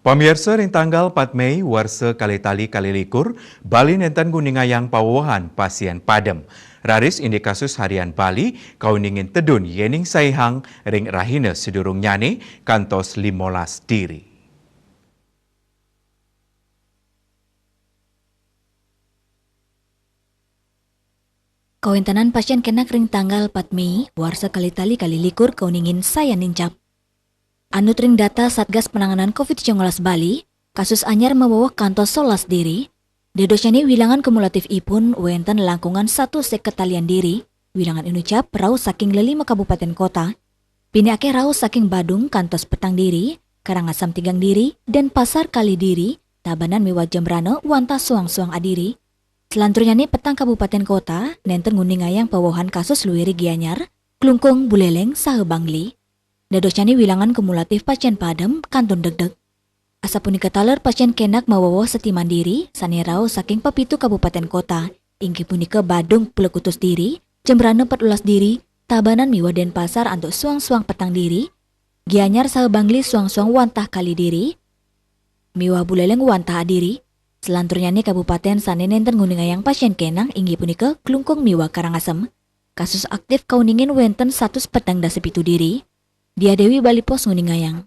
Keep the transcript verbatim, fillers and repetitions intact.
Pamiarsa, ring tanggal pat Mei warsa kalih tali kalih likur, Bali nenten nguningayang pawewehan pasien padem. Raris indik kasus harian Bali kauningin tedun yening saihang ring rahina sadurungnyane kantos limolas diri. Kawentenan pasien kenak ring tanggal pat Mei warsa kalih tali kalih likur kauningin sayan nincap. Anut ring data Satgas Penanganan covid sembilan belas Bali, kasus anyar maweweh kantos solas diri. Dadosnyane wilangan kumulatifipun wenten langkungan satus seket talian diri, wilangan inucap rauh saking lelima kabupaten kota. Pinih akeh rauh saking Badung kantos petang diri, Karangasem tigang diri, Denpasar kalih diri, Tabanan miwah Jembrana wantah suang-suang adiri. Selanturnyane petang kabupaten kota nenten nguningayang pawewehan kasus luiri Gianyar, Klungkung, Buleleng, saha Bangli. Dadosnyane wilangan kumulatif pasien padem kantun degdeg. Asapunika taler pasien kenak maweweh setiman diri sane rauh saking pepitu kabupaten kota, inggih punika Badung plekutus diri, Jembrana petulas diri, Tabanan miwah Denpasar antuk suang-suang petang diri, Gianyar saha Bangli suang-suang wantah kalih diri, miwah Buleleng wantah adiri. Selanturnyane kabupaten sane nenten nguningayang pasien kenak inggih punika Klungkung miwah Karangasem. Kasus aktif kauningin wenten satus petang dasa pitu diri. Diah Dewi, Bali Post, nguningayang.